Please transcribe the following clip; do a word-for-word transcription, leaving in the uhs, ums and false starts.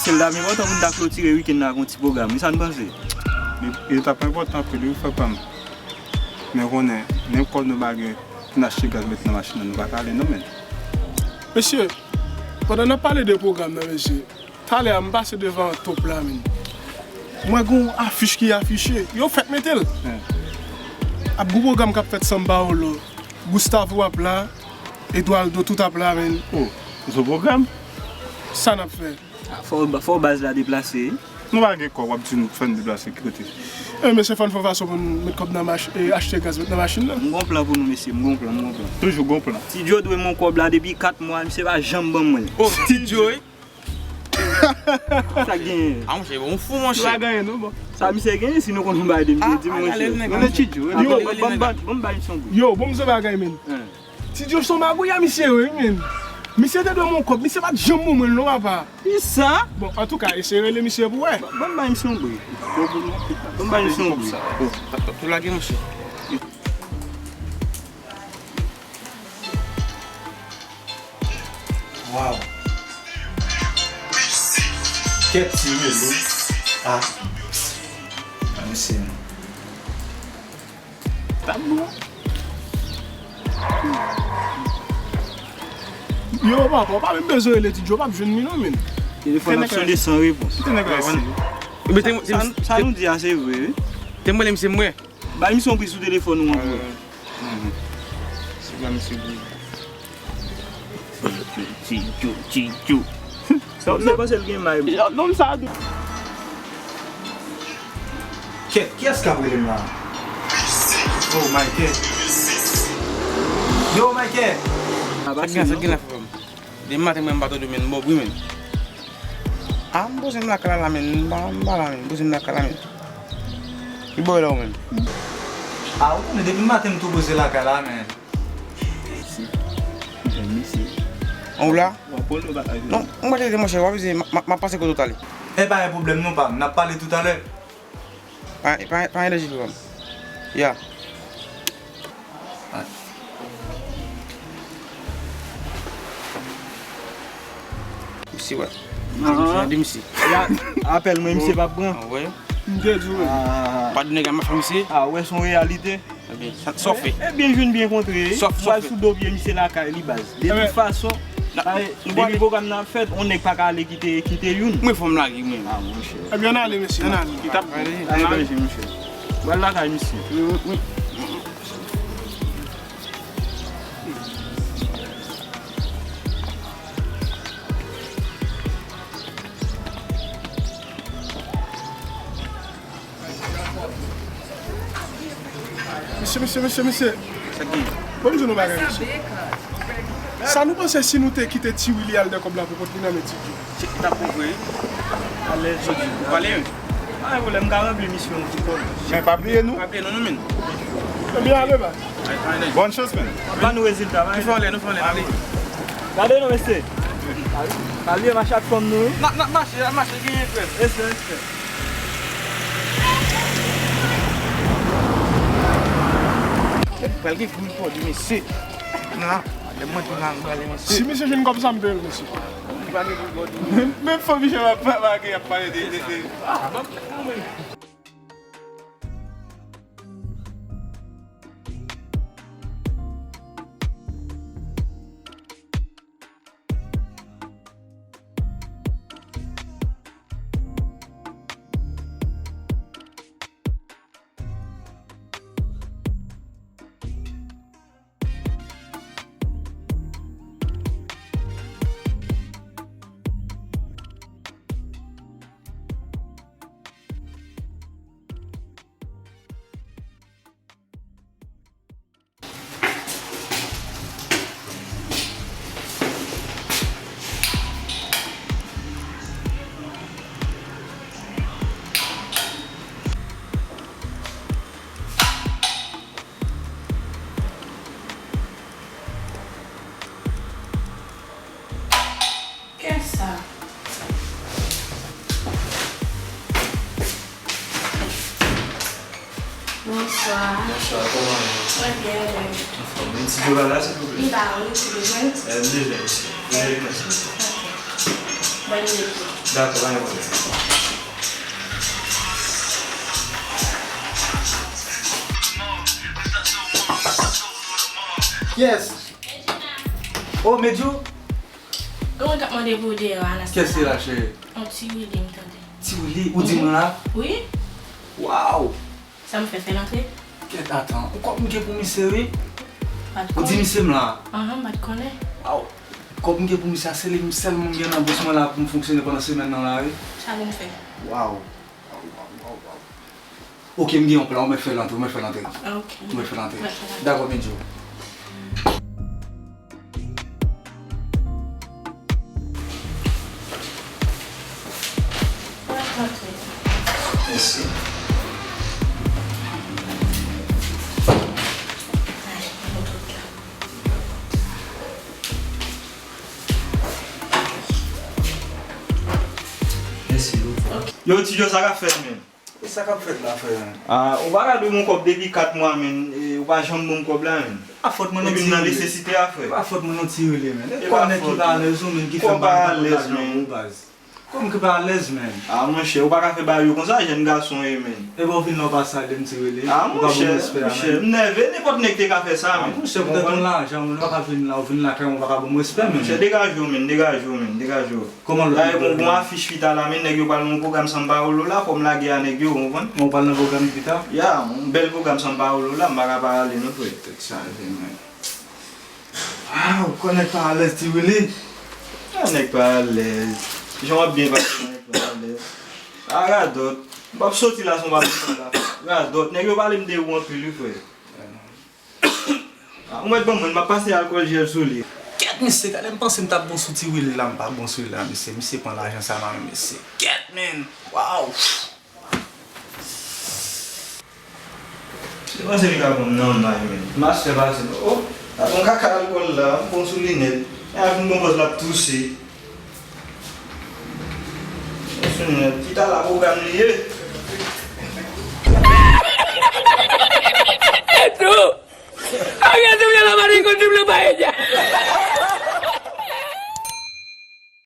Se l t ap enpòtan pou n ta klotire wikenn nan ak yon ti pwogram, wi, sa n panse? Li, li t ap enpòtan anpil, wi, frè pa m. Men w konnen, menm kòb nou pa gen pou n achte gaz met nan machin nan, nou pa ka ale non, menn. Mesye, pandan n ap pale de pwogram nan, mesye, talè a m pase devan Top la, menn. M wè gen yon afich ki afiche, yo fèk mete l. Ap gen pwogram k ap fèt Samba Olo, Gustavo ap la, Eduardo tout ap la, menn. Oh, se pwogram? Sa n ap fè? Ah, fò, fò baz la deplase. Nou pa gen kòb, w ap di nou fè n deplase ki kote? E, mesye, fò n fè fason pou n met kòb nan mach-, e, achte gaz, met nan machin nan. M gon plan pou nou, mesye, m gon plan, m gon plan. Toujou gon plan. Ti Djo dwe m yon kòb la depi kat mwa, misye pa janm ban mwen. Oh, Ti Djo, wi. Sa genyen? Ah, monchè, ou fou, monchè. Ou pa genyen, non, bon. Sa misye genyen, si nou konn yon bagay de misye, di m, monchè. Non, men Ti Djo, yo, ban m, ban m bay misye yon bri. Yo, bon, misye bagay, menn. Ti Djo se yon magouya misye ye, wi, menn. Misye te dwe m yon kòb, misye pa t janm ban mwen l non, papa. Kisa? Bon, antouka, eseye rele misye pou wè. Ban m bay misye yon bri. Ban m bay misye yon bri. Ou lage, monchè. Waw. Kèt ti rele. Ah. Ah, mesye. T ap bon. Yo, papa, w pa menm bezwen rele Ti Djo, w p ap jwenn li non, menn. Telefòn ap sonnen san repons. Sa, sa nou di a se vre, wi. Te m rele misye, m wè. Bay misye yon bri sou telefòn ou an pou wè. Se pa misye bri. Ti Djo, Ti Djo. Sa w se panse l gen may. Nonm sa a dou. Kèt, kiyès k ap rele m la? Oh, Mike. Yo, Mike. Sa k gen, sa k gen la, frè m? Demen maten, mwen, m pa tande w, menn, m bò bri, menn. Ah, m poze m lakay la, la, menn. M pa, m pa la, menn. M poze m lakay la, menn. Ki bò w ye la, ou menm? Ah, ou konnen, depi maten, m tou poze lakay la, menn. Mèsi. Mèsi. An ou la? W ap pran l ou pa ka jwenn? Non, m pa rete, monchè, w ap vizye, m, m, m ap pase kote w t ale. E pa gen pwoblèm non, pa m. N ap pale toutalè. Pa, pa, pa gen danje, frè m. Ya. Misye, wè. Misye, misye. Apèl mwen, misye p ap pran. Ah, wè. M te di w. Ah. Pa di nèg a m ap fè misye. Ah, wè, se yon reyalite. Ebyen, sa, sa w fè? Ebyen, jwenn byen kontre. Sa w fè? Mwen sou do pye misye lakay li, baz. De tout fason, depi pwogram nan ap fèt, yon nèg pa ka ale kite, kite youn. Mwen fò m lage, mwen. Ah, monchè. Ebyen, ann ale, mesye, ann ale. Ki t ap ale, monchè. Pral lakay misye. Wi, wi, wi. Mesye, mesye, mesye, mesye. Sa k gen? Ban m di nou bagay, mesye. Sa nou panse si nou te kite Ti Willy al dè kòb la pou kont li nan men Ti Djo? Ti Djo t ap bon vre. Alèz. Jodi, ou pale, wi. Pa gen pwoblèm, m ka ranpli misyon an pou kò m. Men pa bliye nou. Pa bliye nou, non, men. Ebyen, ale, ba. Bòn chans, men. Ban nou rezilta, man. Nou fè anlè, nou fè anlè, ale. Gade non, mesye. Pa bliye mache ak fanm nou, wi. N ap, n ap mache, n ap mache, genyen frè. Respè, respè. Pral gen gwo pwòdi, mesye. Nan, lè mwen tou nan prale, mesye. Si misye jwenn kòb sa, m peye l, mesye. Menm, menm fanmi jan ap pale, ap pale de, de, de. Kiyès sa? Bonswa. Bonswa, kòman w ye? Trè byen, e ou menm? Anfòm. Yon ti dola la, silvouplè. Li ba ou, ou bezwen? Eh, m bezwen, mesye. Mèsi. Ok. Bòn ide. Dakò, pa gen pwoblèm. Kiyès? Oh, Medjou? Kòman k ap mande pou ou deyò a, Anastasia? Kiyès se la, cheri? Yon Ti Willy, m tande. Ti Willy? Ou di mwen la? Wi. Waw! Sa m fè, fè l antre? Kèt, atan. Ou kòb m gen pou misye, wi. Ou di misye m la? Ahan, m pa t konnen. Waw. Kòb m gen pou misye a, se li m sèlman m gen nan bous mwen la pou m fonksyone pandan semèn nan la, wi. Sa pou m fè? Waw. Waw, waw, waw, waw. Oke, m gen yon plan, ou mèt fè l antre, ou mèt fè l antre. Oke. Ou mèt fè l antre. Mèt fè l antre. Dakò, Medjou. Mèsi. Mèsi, Lou. Yo, Ti Djo, sa k ap fèt, menm? E sa k ap fèt la, frè? Ah, ou pa ka dwe m yon kòb depi kat mwa, menm. E, ou pa janm ban m kòb la, menm. A fòt mwen non, Ti Willy. Epi m nan nesesite a, frè. E pa fòt mwen non, Ti Willy, menm. E kòb nèg ki pa alèz ou, menm, ki fè m pa alèz, menm. Kòb ki pa alèz, menm. Ah, monchè, ou pa ka fè bagay yo konsa, jèn gason ye, menm. E bon, vin la, ou pa salye m, Ti Willy. Ah, monchè, monchè, m nève, nenpòt nèg te ka fè sa, menm. Ah, monchè, poutèt yon lajan, ou pa ka vin la, ou vin lakay mwen, ou pa ka ban m respè, menm. Monchè, degaje w, menm, degaje w, menm, degaje w. Kòman lòt moun gen yon afich pita la, men nèg yo pral nan yon pwogram Samba Olo la, fò m lage a nèg yo, ou konprann? Bon, ou pral nan pwogram pita? Ya, yon bèl pwogram Samba Olo la, m pa ka pa ale non, frè. Tèt chaje, men. Ah, ou kwè nèg pa alèz, Ti Willy? Ah, nèg pa alèz. Jan w ap byen pase, nèg pa alèz. Ah, radòt. M p ap soti la san w pa kontan la. Radòt. Nèg yo pale m de ou anpil, wi, frè. Ah, ou mèt ban mwen, m ap pase alkòl jèl sou li. Kèt, mesye, gade m panse m t ap bon sou Ti Willy la, m pa bon sou li la, mesye. Misye pran lajan sa nan men mesye. Kèt, menm. Waw. Se panse li ka pran m nan may, menm. Mastè pase. Oh, sa bon kaka alkòl la, m bon sou li nèt. Epi m bon pòz l ap touse. Pita la pwogram li ye. Esto. Había subido la barriga un triple paella.